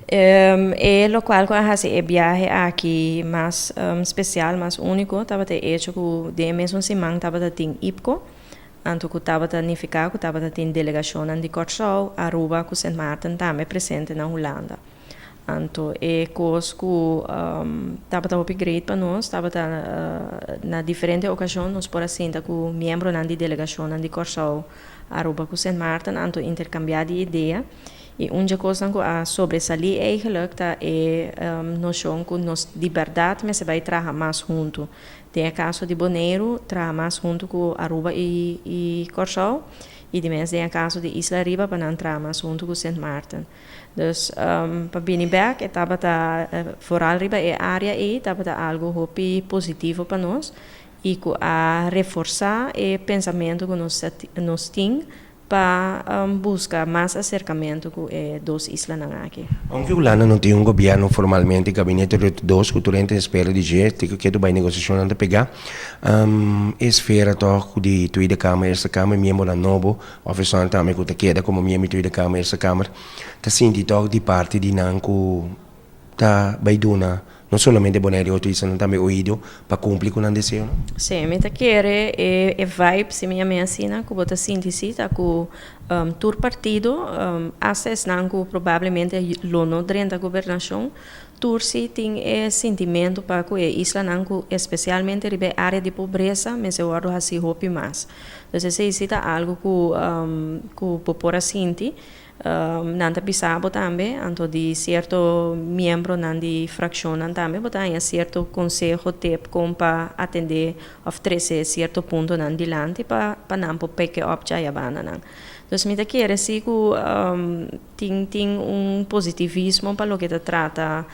E lokual ku a hasi e biahe aki mas spesial, mas úniko, tabata e echo ku den e mesun siman tabata tin IPKO, anto ku tabata nifiká ku tabata tin delegashonnan di Kòrsou, Aruba ku Sint Maarten tambe presente na Hulanda. Anto e kos ku tabata hopi great pa nos tabata na diferente okashon nos por a sinta ku miembronan di delegashonnan di Kòrsou, Aruba ku Sint Maarten anto interkambiá di idea. I un dje kosnan ku a sobresalí eigenlijk ta e noshon ku nos di bèrdat mester bai traha mas huntu. Den e kaso di Boneiru, traha mas huntu ku Aruba i Kòrsou, i di mes den e kaso di Isla Riba pa nan traha mas huntu ku Sint Maarten. Dus pa bini bèk e tabata foral riba e área ei tabata algu hopi positivo pa nos i ku a reforsá e pensamentu ku nos tin pa buska mas aserkamentu ku e dos islanan aki. Aunke Hulanda no tin un gobièrnu formalmente, Gabinete Rutte dos ku tur hende ta espera di dje, te ku ketu bai negosiashonnan ta pegá. E esfera tòg ku di Tweede Kamer, Eerste Kamer, miembronan nobo òf esnan tambe ku ta keda komo miembro di Tweede Kamer, Eerste Kamer, ta sinti tòg di parti di nan ku ta bai duna no solamente Bonaire y otro islanan tambe oido pa cumpli cu nan deseonan? Sí, mi ta kere e vibe, si mi yam'é asina, cu bo ta sinti si ta cu tur partido, hasta esnan cu probablemente lo no drenta gobernacion, tur si tin e sintimento pa cu e islanan cu especialmente riba e area di pobresa mester wordo haci hopi mas. Dus esey si ta algo cu bo por a sinti. Nan ta bisa bo tambe, anto di sierto miembronan di frakshonnan tambe bo ta haña sierto konseho, tep kon pa atendé òf trese sierto puntonan dilanti pa pa nan por peke òp djaya bandanan. Dus mi ta kere si ku tin tin un positivismo pa loke ta trata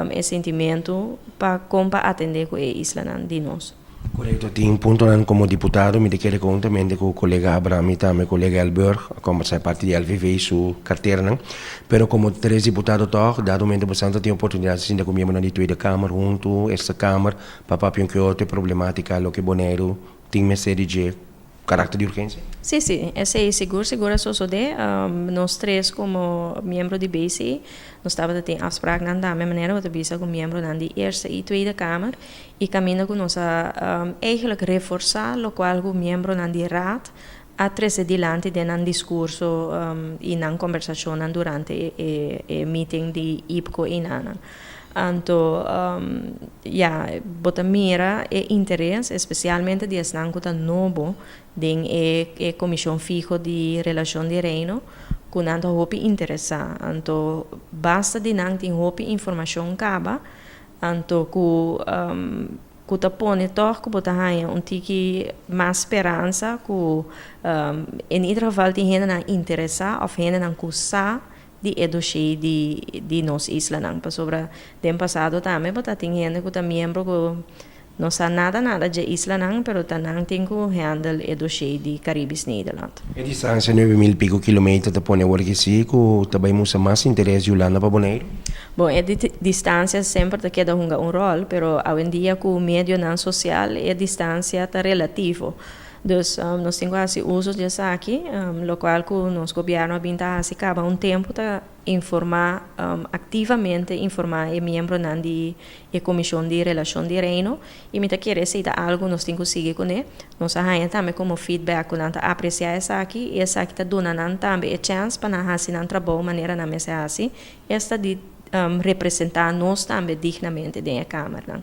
e sintimentu pa kon pa atendé ku e islanan di nos. Korekto, tin puntonan komo diputado mi ta kere konhuntamente ku kolega Abraham i tambe kolega Elburg a kombersá e parti di LVV su karteranan, pero komo tres diputado tòg dado momento boso ta tin oportunidat di sinta ku miembronan di Tweede Kamer huntu, Eerste Kamer, pa papia un ke otro e problematika loke Boneiru tin mester di dje. Karakter di urgensia? Sí, sí, esei sigur sigur a sosodé. Nos tres komo miembro di BC nos tabata tin afspraaknan tambe manera bo ta bisa ku miembronan di Eerste i Tweede Kamer i kaminda ku nos a eigenlijk reforsá lokual ku miembronan di Raad a trese dilanti den nan diskurso i nan kombersashonnan durante e meeting di IPKO einanan. Anto, ya, bo ta mira e interes, espesialmente di esnan ku ta nobo den e e Komishon Fiho di Relashon di Reino, ku nan ta hopi interesá. Anto, basta di nan tin hopi informashon kaba, anto ku ku ta pone tòg ku bo ta haña un tiki mas speransa ku en ieder geval tin hendenan interesá òf hendenan ku sa di e doshé di di nos islanan pasobra den pasado tambe bo ta tin hende ku ta miembro ku no sa nada nada dje islanan pero ta nan tin ku handle e doshé di Caribisch Nederland. E distansia 9000 pico kilometer ta pone awor ki si ku ta bai mustra mas interes di Hulanda pa Boneiru? Bon, e distansia semper ta keda hunga un ròl pero awendia ku medionan sosial e distansia ta relativo. Dus nos tin ku hasi uso di esaki, lokual ku nos gobièrnu a bin ta hasi kaba un tempu ta informá aktivamente informá e miembronan di e Komishon di Relashon di Reino i mi ta kere esei ta algu nos tin ku sigui kuné. Nos a haña tambe komo feedback ku nan ta apresiá esaki i esaki ta duna nan tambe e chèns pa nan hasi nan trabou manera nan mester hasi, esta di representá nos tambe dignamente den e kamernan.